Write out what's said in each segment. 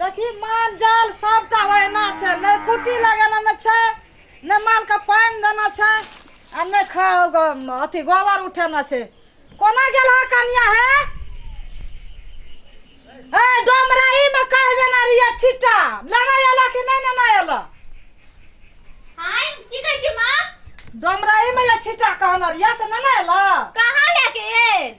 देखी माल जाल सबटा ओहिना छै, नहि कुट्टी लगेना नहि छै, नहि मालके पानि देना छै आ नहि खा अथी गोबर उठेना छै। कोना गेल हा कनिया हे? ए डोमराही में कह देना रहिए छिट्टा लेना एला कि नहीं लेना एला? हाय, की कहै छी माँ? डोमराही में ये छिट्टा कहना रहिए से लेना एला? कहाँ लेके एल?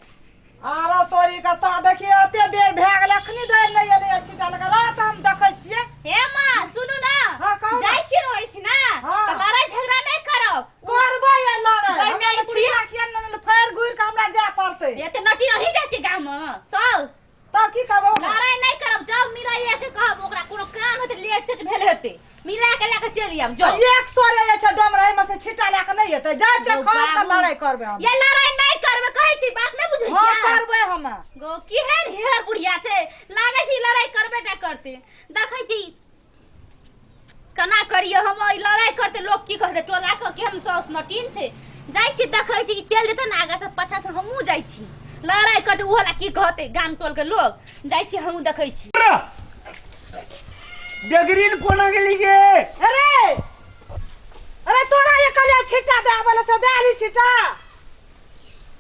आरो तोरी कता देखिए एते बेर भए गेल अखनी धरि नहि एलै छिट्टा लगा रात हम देखै छियै। हे माँ सुनू ना। हाँ, कहू ना। जाइ छी रहै छी ना। हाँ। तऽ लड़ाई झगड़ा नहि करब। करबै ये लड़ाई। गई हमरा माई तऽ बुढ़िया। छिट्टा किया नहि लेलकै? फेर घुरि कऽ हमरा जाय पड़तै। एते नटी नहीं जाइ छी गाम में साउस। तब की कहबै ओकरा? लड़ाई नहि करब, जाउ मिलाइए के कहब ओकरा कोनो काम हेतै लेट सेट भेल हेतै मिला के लए के चलि आयब जाउ। एक सौ रे छै डोमराही में से छिट्टा लए के नहि एतै। जाइ छै गौ खा के बाबू। लड़ाई करबै हम। ये लड़ाई नहि करबै कहै छी, बात नहि बुझै हाँ, छियै? करबै हम। गो केहन हेर बुढ़िया छै, लागै छै लड़ाई करबे टा करतै। देखै छी केना करियै हम ई लड़ाई करतै लोक की कहतै टोला के केहन साउस नटीन छै। जाइ छी देखै छी चलि जेतै ने आगाँ से पाछाँ से हमहूँ जाइ छी लड़ाई करतै ओहो ला की कहतै गाम टोल के लोक। जाइ छी हमहूँ देखै छी। डगरीन कोना गेली गे? अरे अरे तोरा ये कलिया छिट्टा दे आबे से दे आली छिट्टा।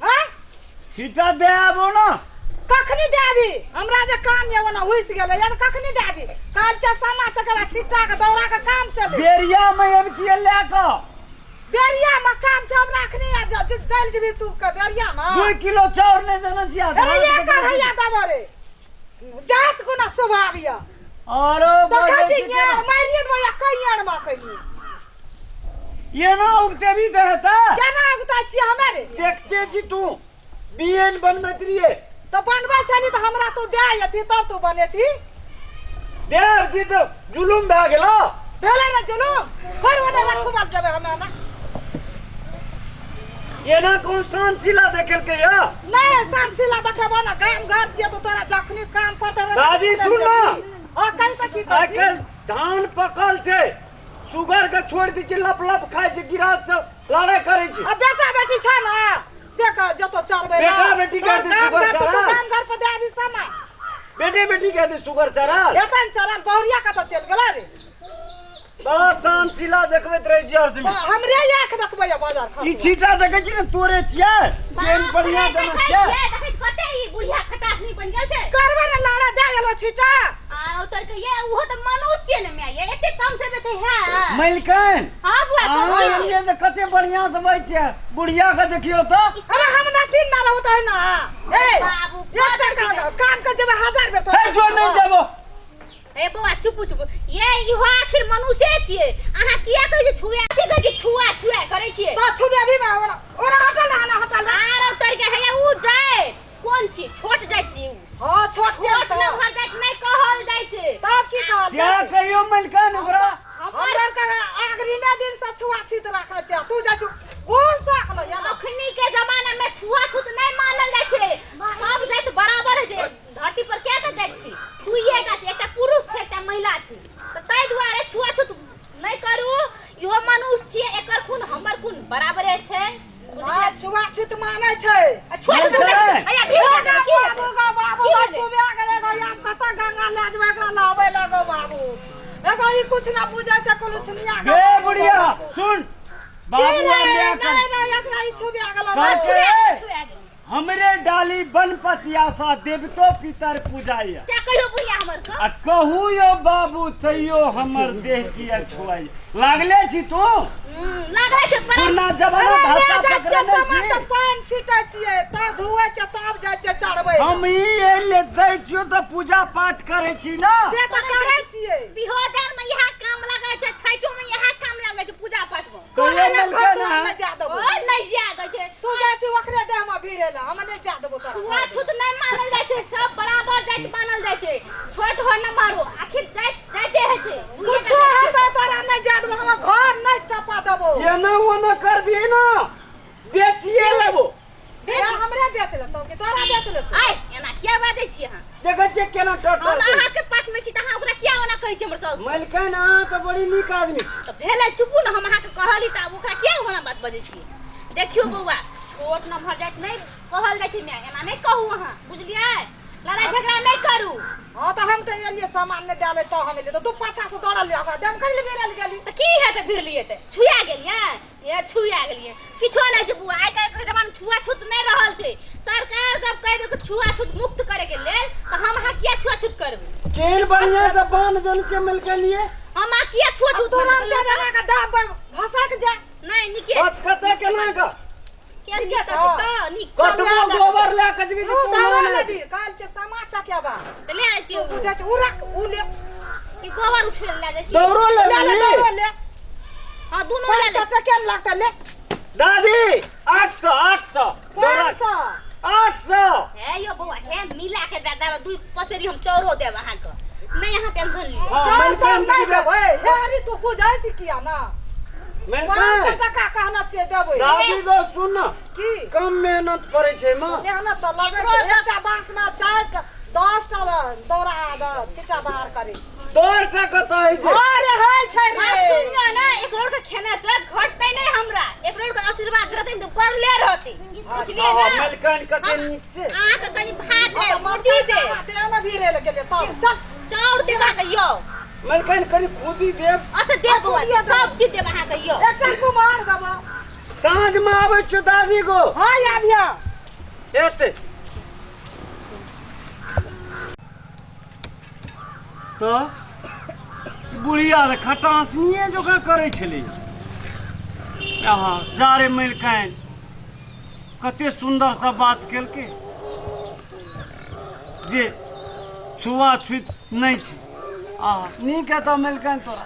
हाँ? छिट्टा दे आबो ना। कखनी दे आबी? हमरा जे काम ये ओना हुइस गेलै यार कखनी दे आबी? काल छै सामा चकेवा छिट्टा के दौरा के काम चले। बेरिया में अबतियै लए कऽ। बेरिया में काम छै हमरा अखनी आ जा चलि जेबी तू के बेरिया में। 2 किलो चाउर नहि देने छियै। अरे ये कढ़ैया देबो रे। जात कोना स्वभाव यऽ। आरो देखै बजै छी छी यार केना? मारिए देबो या कहियार मा कहियो। एना उगते भी तऽ हेतै? केना उगता छियै हमे रे? देखते छी तू बीएन बनबैत रहियै। तऽ बनबै छली तऽ हमरा तू दे अथी तब तू बनेती। दे अथी तऽ जुलुम भए गेलो। भेलै रे जुलुम? फेर ओने रखुबल जेबै हमे ना। एना कोन शान सिला देखेलकै या? नहीं शान सिला देखेबो ना, गाम घर छियै तऽ तोरा जखनी काम पड़तै हमरा दादी, तखनी सुन ना। हाँ, कहि तऽ की कहै आइ छी? काल्हि धान पकल छै, सुगर के छोड़ि दै छै, लप लप खाइ छै, गिराज सब लड़ाइ करै छै। आ बेटा बेटी छै ना से कह जतो चरबै ना। बेटा बेटी के तोहर हेतै गाम सुगर घर तऽ तू चरल। गाम घर पर दे आबी सामान। बेटे बेटी के हेतै सुगर चरल। एतन चरल बहुरिया कतऽ चलि गेलै रे? बड़ा शान सिला देखबैत रहै छी हर समय। हमरे आँख देखबै बाजार खा। ई छीटा देखै छी ने तोरे छियै, केहन बढ़िया देखै देने छियै। छियै, देखै छी कते ई बुढ़िया खटास नहीं बनि गेल छै। करबै ने लाड़ा दे गेलो छीटा। आ उतर के ये उहो तऽ मनुष्य छियै ने my, ये एते कम से बेते है। मलिकन। हां बुआ, अहाँ कहू। एलियै तऽ कते बढ़िया से बैठ छै, बुढ़िया के देखियौ तऽ। अरे हम ना तीन ना रहू तऽ ना। ए बाबू, एकटा काम काम के जेबै 1000 बेर हे जो नहीं देबो। ए बौआ चुप चुप, ये इहो आखिर मनुष्य छियै, अहाँ किया कहै छियै छुए? की कहै छियै छुआ छुआ करै छियै? तऽ छुबे भी में ओरा ओरा हटल ना, ना हटल ना। आर उतर के हैया उ जाय कोन छी? छोट जाय छी उ। हां छोट छियै छोट तऽ। नमहर जाय नहि कहल जाय छै। तब की कहल क्या जाय छै? कहियो मलिकन ओकरा? हमरा के अग्रिमे दिन से छुआ छूत राखने छै, तू जाइ छु कोन साख ल या? अखनी के जमाना में छुआ छूत नहि मानल जाय छै, सब जाति बराबर है छै। धरती पर क्या के जाति छी? दुइये टा छै, एकटा पुरुष छै एकटा महिला छै। तऽ ताहि दुआरे छुआछूत नहि करू, इहो मनुष्य छियै, एकर खून हमर खून बराबरे छै। हाँ, छुआछूत मानै छै। आ छुआछूत मानै छै। नहि, हैया भीड़ हे लागल, की बाबू हेतै? गो बाबू, की गो भेलै? छुबे गेलै गो, आब कतऽ गंगा लए जेबै एकरा नहबै लए गो बाबू। एगो ई कुछ ना बुझै छै, कुलुछनिया गो गे बाबू, गो बुढ़िया, बाबू। सुन। की बाबू रे, आ माय नहि, नहि, एकरा ई छुबे गेलै। कहै छै, छुए, छुए गेलै। हमरे डाली बनपतिया सा देवतो पितर पूजाइया। से कहियो बुढ़िया हमर के। आ कहू यो बाबू तैयो हमर देह किया छुआइया। लागले छी तू? लागले छै पर पुरना जमाना अरे भाषा ले जाइ पकड़ने छियै सामान छी। तऽ पानि छिटै छियै, तब धुऐ छियै, तब जाइ छियै चढ़बै लए। हम ई एहि ले दै छियौ तऽ पूजा पाठ करै छी ना। से तऽ करै छियै। बिहो दान में इएह काम लागै छै, छठो में इएह काम लागै छै, पूजा पाठ में। तोरा कहियो लग मलके घर ना। दुआर नहि जा देबो। ओ नहि जा दै छै। तू जाइ छी ओकरे देह में भिड़े लए, हम नहि जा देबो तोरा। छुआ छूत नहि मानल जाइ छै, सब बराबर जाति मानल जाइ छै, छोट हो न मारो, आखिर जाति जाइते होइ छै। दुइये टा कुछो जाति छै। हेतौ तोरा नहि जा देबो, हमर घर नहि टपा देबो। एना ओना करबिही ना, बेचिए लेबो। बेच। ए, हमरे बेच लेतौ कि तोरा बेच लेतौ? आइ एना किया बाजै छी अहाँ? देखै छियै केना हम टटर अहाँके पाठ में छी तऽ अहाँ ओकरा किया ओना कहै छी हमर साउस? मलिकाइन अहाँ तऽ बड़ी नीक आदमी छी। तऽ भेलै चुपू ने, हम अहाँके कहली तऽ आब ओकरा किया ओना बात बजै छी? देखियौ बौआ, छोट नमहर जाति नहि कहल जाइ छै माय, एना नहि कहू अहाँ, बुझलियै? लड़ाई झगड़ा नहि करू। हाँ तो हम तो एलिए सामान नहीं डाले तो हम एलिए तो दू पाछा से दौड़ल लिया ओकरा देम खाली बेरल गेली। तऽ की हेतै भिड़लियै तऽ छुआ गेलियै, ए छुआ गेलियै, किछो नहि छै बुआ। आइ काल्हि के जमाना छुआछूत नहि रहल छै। सरकार जब कहि देलकै छुआछूत मुक्त करे के लेल तऽ हम अहाँ किया छुआछूत करबै? केहन बढ़िया से बांध देल छै मिलके लिए। हम अहाँ किया छुआछूत तुरंत करबै? देना के दाब भसक जा। नहि नीके बस कते केना ग के नीक छै तऽ नीक कतबो गोबर लए के जेबही तू तऽ कोनो दौड़ा नहि। लेबी काल छै समा चकेबा। तऽ ले आइ छियै। तू बुझै छै उ रख उ ले। ई गोबर उठे लए जाइ छी। दौड़ो ले ले लेबही। दौड़ो ले। हाँ दुनू ले पाँच ले। सौ टके ने लगतै ले। दादी 800 800 दौड़ा 500। 800। हे यो बौआ, हे मिला के दे देब, 2 पसेरी हम चाउरो देब अहाँके, नहि अहाँ टेंशन लिअ। हाँ, चाउर मलकान तऽ नहि दीदी। देबै हे हरी, तू बुझै छी किया ना? 500 मलकान टका कहना छियै देबै। दादी गो सुन न, की कम मेहनत पड़ै छै माँ? मेहनत तऽ लगै छै। एकटा बाँस मे 4 टा 10 टा दौड़ा छिट्टा बाहर करै छै। 10 टा कतऽ होइ छै? अरे होइ छै आ रे। सुनियो ने, 1 करोड़ के खेने से घटतै नहि हमरा, 1 करोड़ के आशीर्वाद रहतै तऽ बढ़ले रहतै, बुझलियै हाँ, ने? मलकान कते नीक छै। अहाँके कनि भात देब, रोटी देब, देहमे भिड़े लए गेलियै तब चल। चाउर देब अहाँके यौ। मलकान कनि खुदी देब। अच्छा देब बौआ, देब। सब चीज देब अहाँके यौ। एकटा कुमार देबो। साँझ मे आबै छियौ दादी गो। हाँ आबिया। एते तऽ बुढ़िया तऽ खटासनिए जकाँ करै छलै। अहाँ जा रे मलिकानि, कते सुन्दरसँ बात केलकै जे छुआछूत नहि छै। आहा नीक हेतऽ मलिकानि, तोरा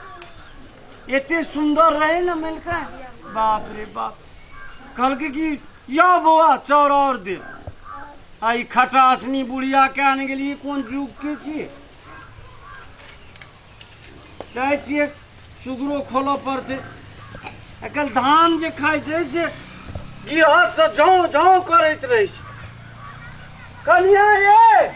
एते सुन्दर रहै ने मलिकानि, बाप रे बाप। कहलकै कि यौ बौआ चाउर आओर दे। आ ई खटासनी बुढ़िया के आने गेलियै, कोन युग के छियै? जाइ छियै सुगरो खोलऽ पड़तै। आइ काल्हि धान जे खाइ छै से गिरहतसँ झाँउ झाँउ करैत रहै छै। कनिया ये